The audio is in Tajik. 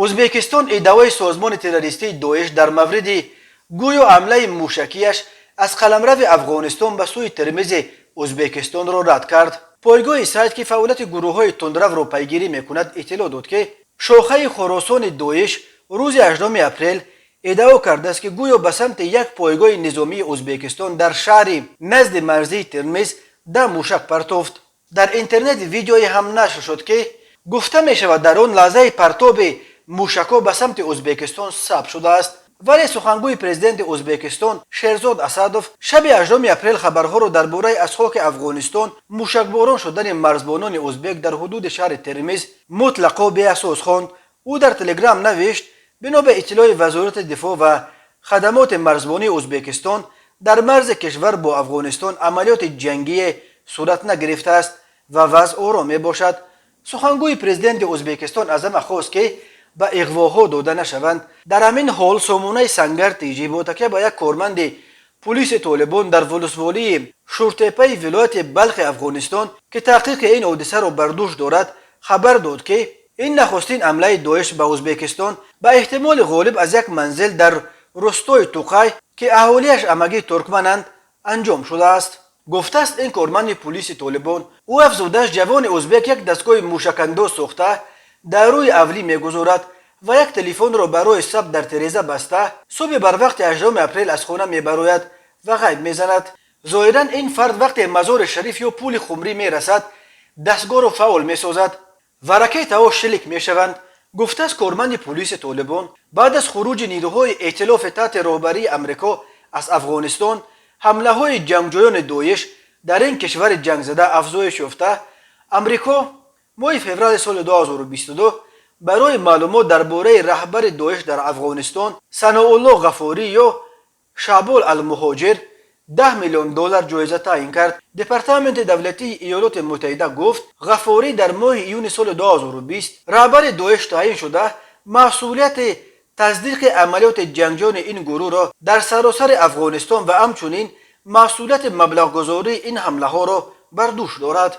Ӯзбекистон иддаои созмони террористии Доиш дар мавриди гӯё ҳамлаи мушакияш аз қаламрави Афғонистон ба сӯи Термизи Ӯзбекистонро рад кард. Пойгоҳи сайт, ки фаъолияти гурӯҳҳои тундравро пайгирӣ мекунад, иттилоъ дод, ки шохаи Хуросони Доиш рӯзи 8 апрел иддао кардааст, ки гӯё ба самти як пойгоҳи низомии Ӯзбекистон дар шаҳри назди марзии Термиз 10 мушак партофт. Дар интернет видеое ҳам нашр шуд, ки гуфта мешавад, дар он лаҳзаи партоби мушакҳо ба самти Ӯзбекистон сабт шудааст. Вале сухангӯи президенти Ӯзбекистон Шерзод Асадов шаби 8 апрел хабарҳоро дар бораи аз хоки Афғонистон мушакборон шудани марзбонони ӯзбек дар ҳудуди шаҳри Термиз мутлақо беасос хонд. Ӯ дар Телеграм навишт: бино ба иттилои Вазорати дифоъ ва хадамоти марзбонии Ӯзбекистон, дар марзи кишвар бо Афғонистон амалиёти ҷангие сурат нагирифтааст ва вазъ ором мебошад. Сухангӯи президенти Ӯзбекистон аз ҳама хост, ки ба иғвоҳо дода нашаванд. Дар ҳамин ҳол сомонаи Сангар Тиҷӣ бо такя ба як корманди пулиси Толибон дар волусволии Шуртепаи вилояти Балхи Афғонистон, ки таҳқиқи ин ҳодисаро бар дӯш дорад, хабар дод, ки ин нахустин ҳамлаи Доиш ба Ӯзбекистон ба эҳтимоли ғолиб аз як манзил дар рустои Туқай, ки аҳолиаш ҳамагӣ туркмананд, анҷом шудааст, гуфтааст ин корманди пулиси Толибон. Ӯ афзудааст, ҷавони ӯзбек як дастгоҳи мушакандоз сохта, дар рӯи авлӣ мегузорад ва як телефонро барои сабт дар тереза баста, субҳи барвақти 8 апрел аз хона мебарояд ва ғайб мезанад. Зоҳиран, ин фард вақте Мазори Шариф ё пули Хумрӣ мерасад, дастгоҳро фаъол месозад ва ракетаҳо шилик мешаванд, гуфтааст корманди пулиси Толибон. Баъд аз хуруҷи нирӯҳои эътилофи таҳти роҳбарии Амрико аз Афғонистон, ҳамлаҳои ҷангҷӯёни Доиш дар ин кишвари ҷангзада афзоиш ёфта. Амрико моҳи феврали соли 2022 барои маълумот дар бораи раҳбари Доиш дар Афғонистон Саноулло Ғафорӣ ё Шабол Алмуҳоҷир 10 миллион доллар ҷоиза таъин кард. Департаменти давлатии Иёлоти Муттаҳида гуфт, Ғафорӣ дар моҳи июни соли 2020 раҳбари Доиш таъин шуда, масъулияти тасдиқи амалиёти ҷангҷӯёни ин гурӯҳро дар саросари Афғонистон ва ҳамчунин масъулияти маблағгузории ин ҳамлаҳоро бар дӯш дорад.